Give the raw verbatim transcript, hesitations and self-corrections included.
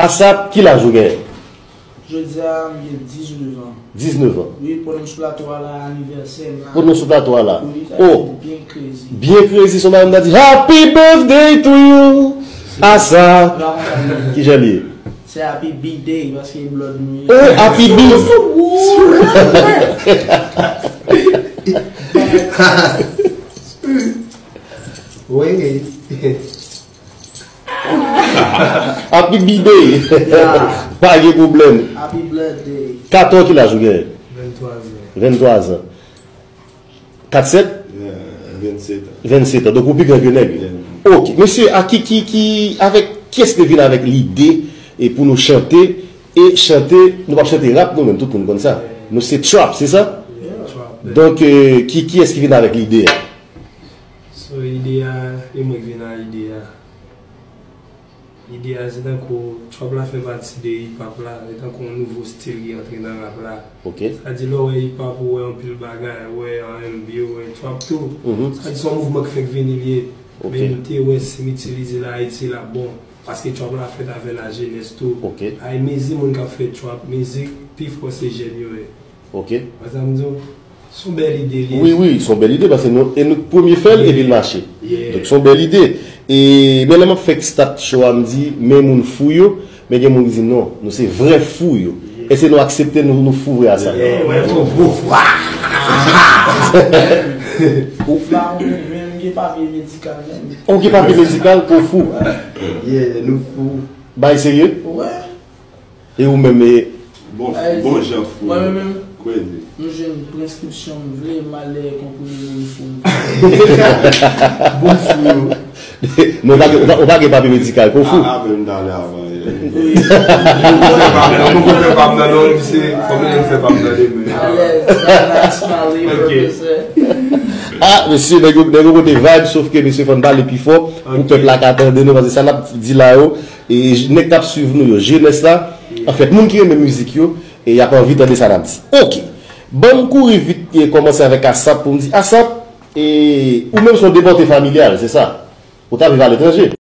Asap, ki laj ou genyen? Jodi a, m gen diznèf an. Diznèf an. Wi, pandan m sou plato a la, anivèsè m la. Pandan w sou plato a la. Wi, sa Oh, byen crazy. Byen crazy, son bagay m ta di, "Happy birthday to you, Asap." Non, non, non. Ki jan li ye? Se Happy B-Day, paske e blood nou ye. Oh, Happy B. Wi. Happy B-Day. Yeah. Pa gen pwoblèm. Happy blood day. Kato, ki laj ou genyen? Venntwa zan. Venntwa zan. Kat sèt? Yeah, vennsèt an. Vennsèt an. Donk, ou pi gran ke nèg yo. Yeah. Ok. Mesye, a ki, ki, ki, avèk, kiyès te vin avèk lide e pou nou chante? E chante, nou p ap chante rap, nou menm, tout moun konn sa. Nou se trap, se sa? Yeah. Trap. Donk, eh, ki, kiyès ki vin avèk lide a? So, ide a, e mwen k vin a ide a. Ide a, se tankou trap la fè pati de hip hop la, se tankou yon nouvo stil ki antre nan rap la. Ok. Sa di, lè w wè hip hop, ou wè anpil bagay, ou wè R and B, ou wè trap tou. Mhm. Sa di, se yon mouvman ki fèk vini li ye. Ok. Men m te wè si m itilize l Ayiti, l ap bon. Paske trap la fèt avè lajenès tou. Ok. Ay, mezi moun k ap fè trap, mizik, pifò se jèn yo ye. Ok. Wè sa m di w? Se yon bèl ide li ye. Wi, wi, se yon bèl ide, paske nou, e nou k premye fè l, epi l mache. Yeah. Donk, se yon bèl ide. E, men lè m ap fè stat show a, m di, men moun fou yo, men gen moun ki di, "Non, nou se vrè fou yo." Yeah. Èske nou aksepte nou, nou fou vre a sa? Yeah, wè, fou, fou, fou. Ou la, ou menm, gen papye medikal menm. Ou gen papye medikal pou fou? Yeah, nou fou. Bay serye? Wè. E ou menm, e Bon, Ay, bon jan fou. Mwen menm, Crazy. M jwenn preskripsyon m vle, m al dèyè konprime moun fou m. Bon fou yo. Men ou pa gen, ou pa, ou pa gen papye medikal pou fou? A, a, men m t ale avan. Wi. Mwen fè pa m nan, mwen fè pa m nan, non, se kòm mwen fè pa m nan, men. Alèz, that's my labor, Ok. Sir. Ah, mesye, nèg yo, nèg yo pote vibe, sof ke, mesye, fò n pale pi fò pou Ok. pèp la ka tande nou, paske sa n ap di la yo, e j-, nèg k ap swiv nou yo, jenès la, Yeah. anfèt, moun ki renmen mizik yo, e y ap anvi tande sa n ap di. Ok. Ban m kouri vit e kòmanse avèk Asap pou m di, Asap, e ou menm se yon depòte familyal, se sa? Ou t ap viv aletranje?